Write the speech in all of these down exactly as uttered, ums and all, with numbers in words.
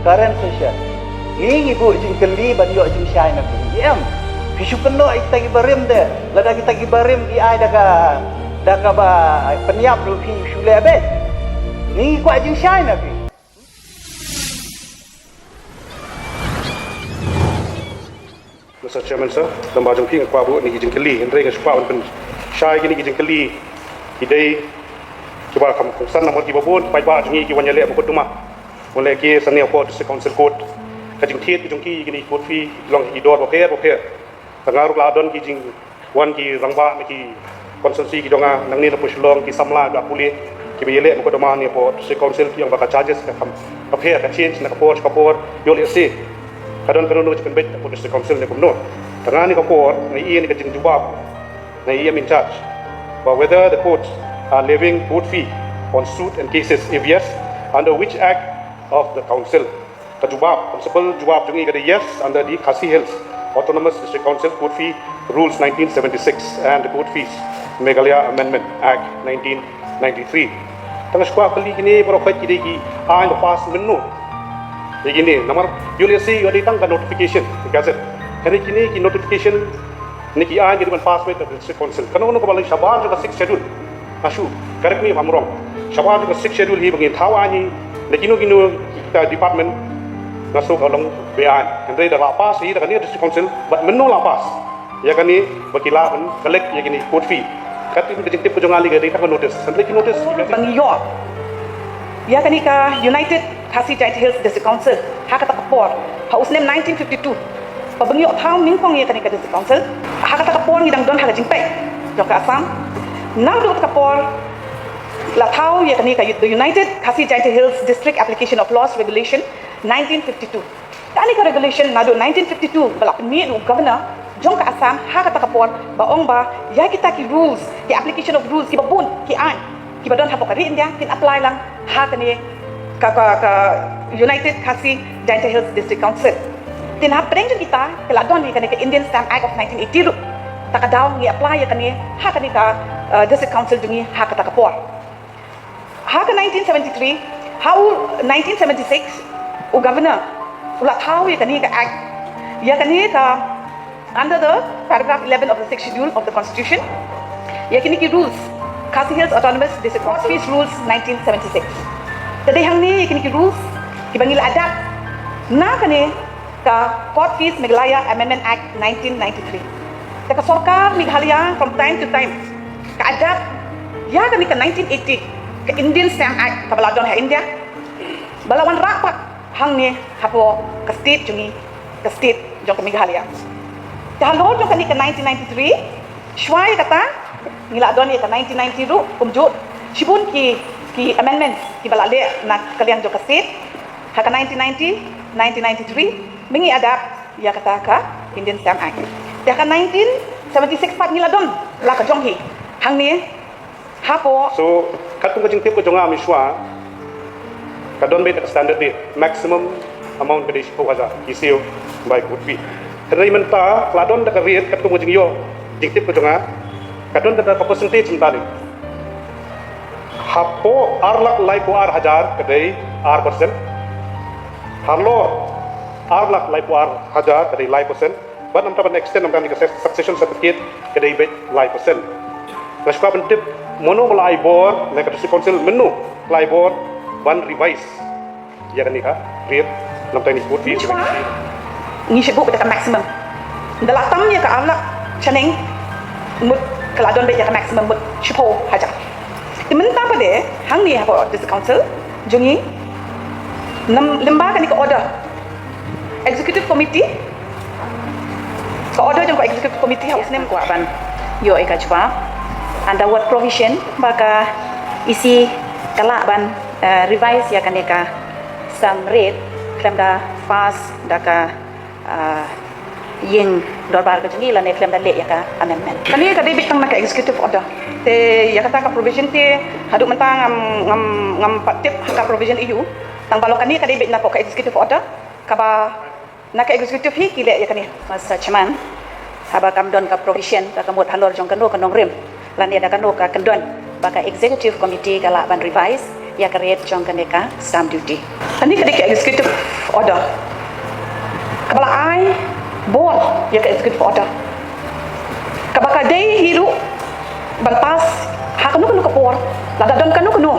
Current session. Ngi ngi buh jingkylli ban ïoh jingshai na phi. Em. Phi shu kynnoh ïa kita ki barim de. Lada kita ki barim ki ai da ka, da kaba pynïap ruh phi shu leh beit. Ngi ngi kwah jingshai na phi. Mister Chairman Sir, lem bad jong phi nga kwah buh ïa kine ki jingkylli, hynrei nga shu kwah ban pynshai ïa kine ki jingkylli. Ki dei kiba kham kongsan namar kiba bun ki paidbah jong ngi ki wan ïaleh mukotduma. Wan leh case hangne hapoh District Council Court. Ka jingthied ka jong ki ïa kine ki court fee ki long ha ki dor bapher bapher. Te nga ruh la don ki jing wan ki rangbah na ki constituency ki jong nga nangne na pdeng Shillong, ki samla ba pule kiba ïaleh mukotduma hangne hapoh District Council, ki ong ba ka charges ka kham, ka pher, ka change na ka por sha ka por, ïoh lehse ka don kano kano ka jingpynbeit hapoh District Council ne kumno. Te nga hangne ka por nga ïohi ïa ka jingjubab na E M in charge ba whether the courts are levying court fee on suit and cases, if yes, under which act of the council. Ka jubab, principal jubab jong i ka dei yes, under the Khasi Hills Autonomous District Council Court Fee Rules nineteen seventy-six and the Court Fees Meghalaya Amendment Act nineteen ninety-three. Te nga shu kwah kylli, kine baroh khoit ki dei ki aiñ ba pass mynno? Ïa kine namar ïoh lehse ïoh dei tang ka notification, ka gazette. Kane kine ki notification ne ki aiñ ki dei ban pass beit da ka District Council. Kano kano kaba la shabar jong ka Sixth Schedule, nga shu, correct me if I'm wrong, shabar jong ka Sixth Schedule hi ba ngin thaw aiñ hi na kino kino kita department, nga sngew ka long beaiñ. Hynrei da la pass hi da kane ka District Council, bad mynno la pass ïa kane ba ki lah ban collect ïa kine court fee? Katto ka jingtip ka jong nga lei ka dei tang ka notice, hynrei ki notice ba ngi ïoh ïa kane ka United Khasi Jaintia Hills District Council ha kata ka por, ha u snem nineteen fifty-two, ba ba ngi ïoh thaw nyngkong ïa kane ka District Council, ha kata ka por ngi dang don ha ka jingpeit jong ka Assam. Naduh kata ka por la thaw ïa kane ka U-, the United Khasi Jaintia Hills District Application of Laws Regulation nineteen fifty-two. Kane ka regulation naduh nineteen fifty-two ba la pynmih da u governor jong ka Assam ha kata ka por, ba ong ba ïa kita ki rules, ki application of rules kiba bun, ki aiñ kiba don hapoh ka ri India kin apply lang ha kane ka, ka, ka United Khasi Jaintia Hills District Council. Te na pdeng jong kita ki la don ïa kane ka Indian Stamp Act of nineteen eighty ruh. Te ka daw ngi apply ïa kane ha kane ka, uh, District Council jong ngi ha kata ka por. Ha ka nineteen seventy-three, ha u nineteen seventy-six, u governor u la thaw ïa kane ka act, ïa kane ka, under the paragraph eleven of the Sixth Schedule of the Constitution, ïa kine ki rules, Khasi Hills Autonomous District Court Fees Rules nineteen seventy-six. Te dei hangne ïa kine ki rules kiba ngi la adapt na kane ka Court Fees Meghalaya Amendment Act nineteen ninety-three. Te ka sorkar Meghalaya from time to time ka adapt ïa kane ka nineteen eighty, ka Indian Stamp Act kaba la don ha India, ba la wanrah pat hangne hapoh ka state jong ngi, ka state jong ka Meghalaya. Te halor jong kane ka nineteen ninety-three, shuwa ïa kata ngi la don ïa ka nineteen ninety ruh, kumjuh shibun ki, ki amendments kiba la leh na ka liang jong ka state ha ka nineteen ninety, nineteen ninety-three, ba ngi adapt ïa kata ka Indian Stamp Act. Te ha ka nineteen seventy-six pat ngi la don la ka jong hi hangne hapoh. So katkum ka jingtip ka jong nga mynshuwa, ka don beit ka standard rate, maximum amount ka dei shiphew hajar ki siew bai court fee. Hynrei mynta la don da ka rate katkum ka jingïoh jingtip ka jong nga, ka don da ka percentage mynta dei. Hapoh ar lak laiphew ar hajar ka dei ar percent. Halor ar lak laiphew ar hajar ka dei lai percent. Bad namar ban extend namar ka succession certificate ka dei beit lai percent. Nga shu kwah ban tip, mano ba la ai bor na ka District Council, mynno la ai bor ban revise ïa kane ka rate namar ka court fee? Ngi shu buh beit ka maximum. Da la tam ïa ka ar lak shaneng mut ka la don beit ïa ka maximum mut shiphew hajar. Te mynta pat de hangne hapoh District Council jong ngi, nam lyngba kane ka order Executive Committee, ka order jong ka Executive Committee ha u snem. Kwah ban ïoh ïa ka jubab, under what provision ba ka E C ka lah ban, eh, revise ïa kane ka stamp rate khlem da pass da ka, ah, ïing dorbar ka jong ngi lane khlem da leh ïa ka amendment. Kane ka dei beit tang na ka executive order. Te ïa kata ka provision te haduh mynta ngam, ngam, ngam pat tip ha ka provision aiu. Tang ba long kane ka dei beit na ka executive order kaba na ka executive hi ki leh ïa kane. Mister Chairman, haba kam don ka provision ka, ka mut halor jong kano ka nongrim lane da kano ka kyndon ba ka Executive Committee ka lah ban revise ïa ka rate jong kane ka stamp duty. Kane ka dei ka executive order kaba la ai bor ïa ka executive order kaba ka dei hi ruh ban pass ha kano kano ka por, lada don kano kano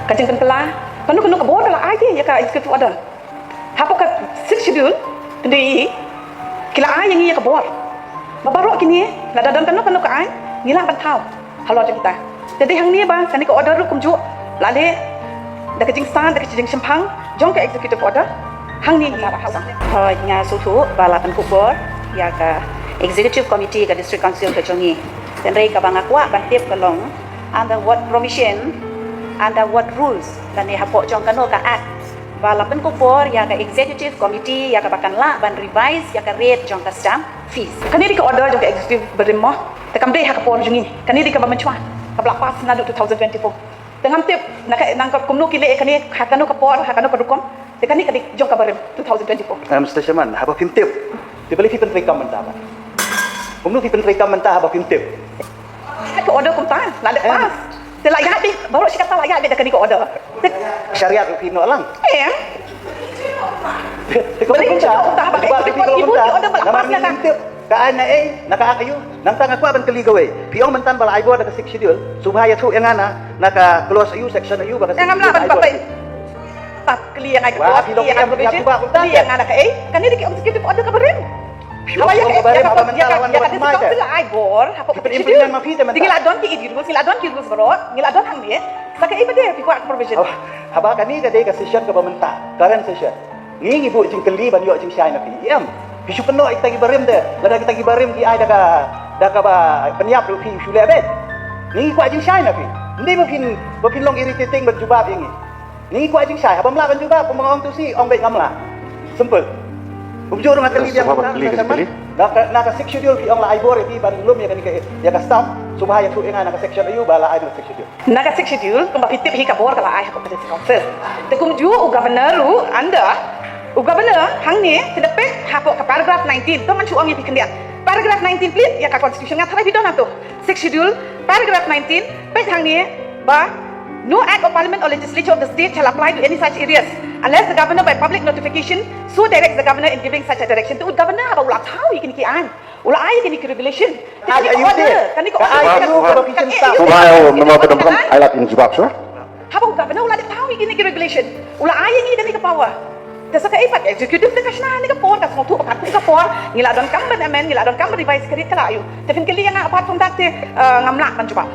ka jingpynkylla, kano kano ka bor ka la ai ïa ka executive order. Hapoh ka Sixth Schedule, kynduh ïa ki la ai ïa ngi ïa ka bor ba baroh kine lada don kano kano ka aiñ ngi lah ban thaw halor jong kita. Te dei hangne ba kane ka order ruh kumjuh la leh da ka jingstad, da ka jingshemphang jong ka executive order. Hangne ngi la ba ha. Hooid, nga sngewthuh ba la pynkup bor ïa ka executive committee ka District Council ka jong ngi. Hynrei kaba nga kwah ban tip ka long under what provision, under what rules, lane hapoh jong kano ka act ba la pynkup bor ïa ka executive committee ïa kaba kan lah ban revise ïa ka rate jong ka stamp fees. Kane dei ka order jong ka executive barim mo. Te kam dei ha ka por jong ngi. Kane dei kaba mynshuwa, kaba la pass naduh two thousand twenty-four. Te ngam tip na ka, na ka kumno ki leh kane, ha kano ka por, ha kano ka rukom. Te kane ka dei jong ka barim two thousand twenty-four. Eh, Mister Chairman, haba phim tip, te balei phi pyntreikam mynta ba? Kumno phi pyntreikam mynta haba phim tip? Ka order kumta la leh pass. Te la ïaid beit, baroh shi katta la ïaid beit da kane ka order. Te shariat ruh phi noh lang. Em. Te kumno kumta, kumta haba ka executive order ba la pass na ka. Ka aiñ na ei, na ka act aiu, nangta nga kwah ban kylli kawei. Phi ong mynta ba la ai bor da ka Sixth Schedule, sngewbha ïathuh ïa nga na, na ka clause aiu, section aiu ba ka Sixth Schedule ai bor. Tap kylli ïa nga ka clause, kylli ïa nga provision, kylli ïa nga na ka ei. Kane dei ka executive order ka barim. Haba ïa ka, ïa ka, ïa ka District Council la ai bor hapoh ka Sixth Schedule. Te ngi la don ki rules, ngi la don ki rules baroh, ngi la don hangne. Sa kaei pat de phi kwah ka provision? Haba, haba kane ka dei ka session kaba mynta, current session. Ngi ngi buh jingkylli ban ïoh jingshai na phi. Em. Phi shu kynnoh ïa kita ki barim de. Lada kita ki barim ki ai da ka, da kaba pynïap ruh phi shu leh beit. Ngi ngi kwah jingshai na phi. Ym dei ba phin, ba phin long irritating ban jubab ïa ngi. Ngi ngi kwah jingshai, haba ym lah ban jubab, kumba nga ong tu shi, ong beit ngam lah. Simple. Kumjuh ruh nga kylli biang, na ka, na ka Sixth Schedule phi ong la ai bor ïa phi ban lum ïa kane ka, ïa ka stamp, sngewbha ïathuh ïa nga na ka section aiu ba la ai na ka Sixth Schedule. Na ka Sixth Schedule, kumba phi tip hi ka bor ka la ai hapoh ka District Council. Te kumjuh u Governor ruh, under u Governor hangne, te da peit hapoh ka paragraph nineteen, to ngan shu ong ïa phi khyndiat. Paragraph nineteen, please, ïa ka Constitution, nga tharai phi don hangto. Sixth Schedule, paragraph nineteen, peit hangne ba, "No act of Parliament or legislature of the state shall apply to any such areas unless the Governor by public notification so directs the Governor in giving such a direction." Te u Governor haba u la thaw ïa kine ki aiñ, u la ai ïa kine ki regulation. Te kane ka order, kane ka order, kane ka order, kane ka order. Haba u Governor u la dep thaw ïa kine ki regulation, u la ai ïa ngi kane ka power. Te sa kaei pat executive te ka shna ne ka por, ka sngewthuh ka pat kum ka por, ngi la donkam ban amend, ngi la donkam ban revise, ka rit ka la aiu. Te phin kylli ïa nga apart from that te, eh, ngam lah ban jubab.